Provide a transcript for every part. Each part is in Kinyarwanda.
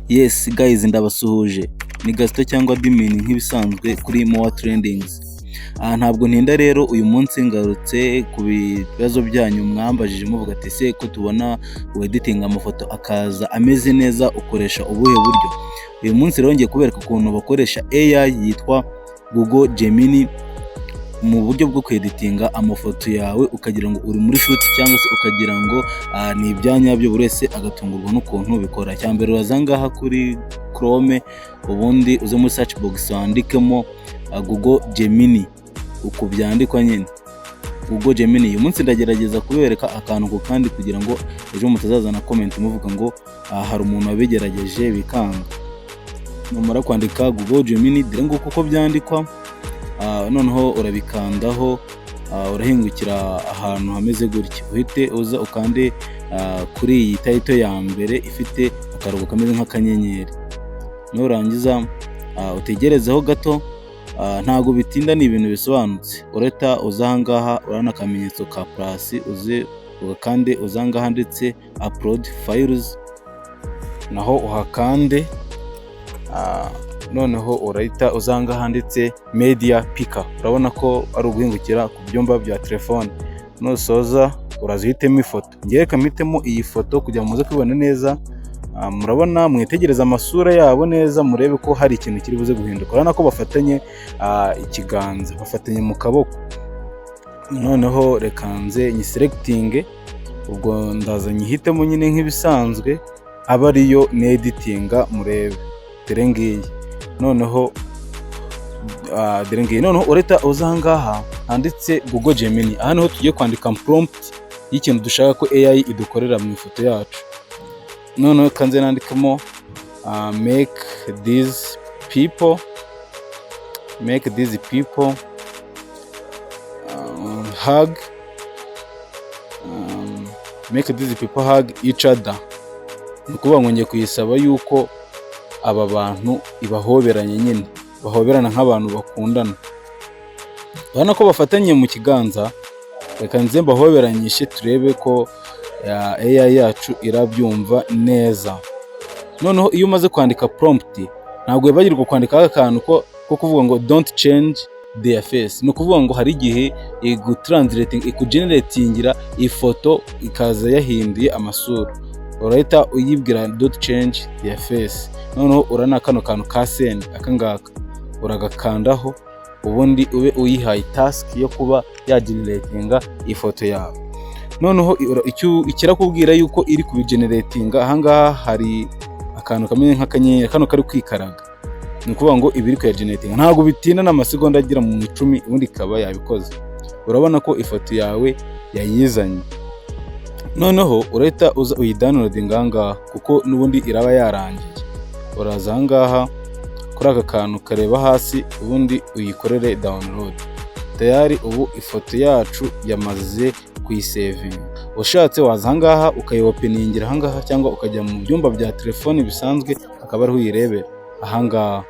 Yes guys, ndabasuhuje, ni Gaston cyangwa Admin nk'ibisanzwe kuri More Trendings. Aha ntabwo ntinda rero, uyu munsi ngarutse ku bibazo byanyu mwambajije muvuga ati: "Ese ko tubona weditinga amafoto akaza ameze neza, ukoresha ubuhe buryo?" Uyu munsi rero ngiye kubereka ukuntu bakoresha AI yitwa Google Gemini mu buryo bwo kweditinga amafoto yawe, ukagira ngo uri muri shoot cyangwa se ukagira ngo ni ibyanyabyo, buri wese agatungurwa n'ukuntu bikora. Icya mbere, uraza ngaha kuri Chrome, ubundi uze muri search box wandikemo Google Gemini, uku byandikwa nyine, Google Gemini. Uyu munsi ndagerageza kubereka akantu ku kandi kugira ngo ejo mutazazana comment muvuga ngo hari umuntu wabigerageje bikanga. Numara kwandika Google Gemini, dore nguko uko byandikwa. Noneho urabikandaho, urahingukira ahantu hameze gutya, uhite uza ukande kuri iyi title ya mbere ifite akarongo kameze nk'akanyenyeri. Nurangiza utegerezeho gato, ntabwo bitinda, ni ibintu bisobanutse. Urahita uza aha ngaha, urabona akamenyetso ka plus, uze ugakande, uza aha ngaha handitse "upload files", naho uhakande. Noneho urahita uza aha ngaha handitse "media picker", urabona ko ari uguhingukira ku byumba bya telefone. Nusoza uraza uhitemo ifoto. Ngewe reka mpitemo iyi foto kugira ngo muze kubibona neza. Murabona, mwitegereze amasura yabo neza, murebe ko hari ikintu kiri buze guhinduka. Urabona ko bafatanye ikiganza, bafatanye mu kaboko. Noneho reka nze nyiselectinge, ubwo ndaza nyihitemo nyine nk'ibisanzwe, aba ariyo neditinga. Murebe, dore ngiyi. Noneho dore ngiyi. Noneho urahita uza aha ngaha handitse Google Gemini. Aha niho tugiye kwandika prompt y'ikintu dushaka ko AI idukorera mu ifoto yacu. Noneho kanze nandikamo "make these people hug, make these people hug each other". Ni ukuvuga ngo ngiye kuyisaba yuko aba bantu ibahoberanye nyine, bahoberana nk'abantu bakundana. Urabona ko bafatanye mu kiganza. Reka nze mbahoberanyishe turebe ko AI yacu irabyumva neza. Noneho iyo umaze kwandika prompt, ntabwo wibagirwa kwandikaho akantu ko kuvuga ngo "don't change their face". Ni ukuvuga ngo hari igihe igutranslating, ikugeneratingira ifoto ikaza yahinduye amasura. Urahita uyibwira "don't change their face". Noneho urabona kano kantu ka send, aka ngaka uragakandaho, ubundi ube uyihaye task yo kuba yageneratinga ifoto yawe. Noneho ikirakubwira yuko iri kubigeneratinga, ahangaha hari akantu kameze nk'akanyenyeri kano kari kwikaraga, ni ukuvuga ngo iba iri kuyageneratinga. Ntabwo bitinda, n'amasegonda agera mu 10, ubundi ikaba yabikoze. Urabona ko ifoto yawe yayizanye. Noneho urahita uza uyidownloadinga ahangaha, kuko n'ubundi iraba yarangiye. Uraza ahangaha kuri aka kantu kareba hasi, ubundi uyikorere download. Tayari ubu ifoto yacu yamaze kuyisevinga. Ushatse waza ahangaha ukayopeningira ahangaha, cyangwa ukajya mu byumba bya telefoni bisanzwe akaba ariho uyirebera. Ahangaha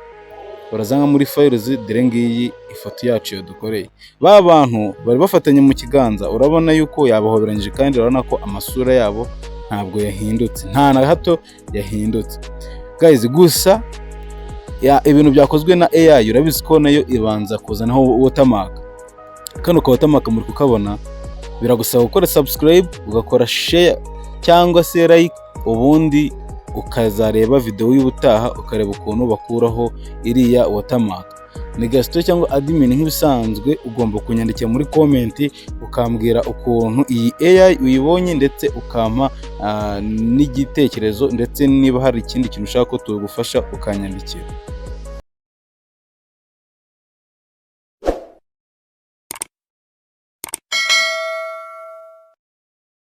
uraza nka muri files, dore ngiyi ifoto yacu yadukoreye. Ba bantu bari bafatanye mu kiganza, urabona yuko yabahoberanyije, kandi urabona ko amasura yabo ntabwo yahindutse, nta na hato yahindutse guys. Gusa ya ibintu byakozwe na AI, urabizi ko nayo ibanza kuzanaho watermark. Kano ka watermark muri kukabona. Biragusaba gukora subscribe, ugakora share cyangwa se like, ubundi ukazareba video y'ubutaha, ukareba ukuntu bakuraho iriya watermark. Ni Gaston cyangwa Admin nk'ibisanzwe. Ugomba kunyandikira muri comment ukambwira ukuntu iyi AI uyibonye, ndetse ukampa n'igitekerezo, ndetse niba hari ikindi kintu ushaka ko tugufasha ukanyandikira.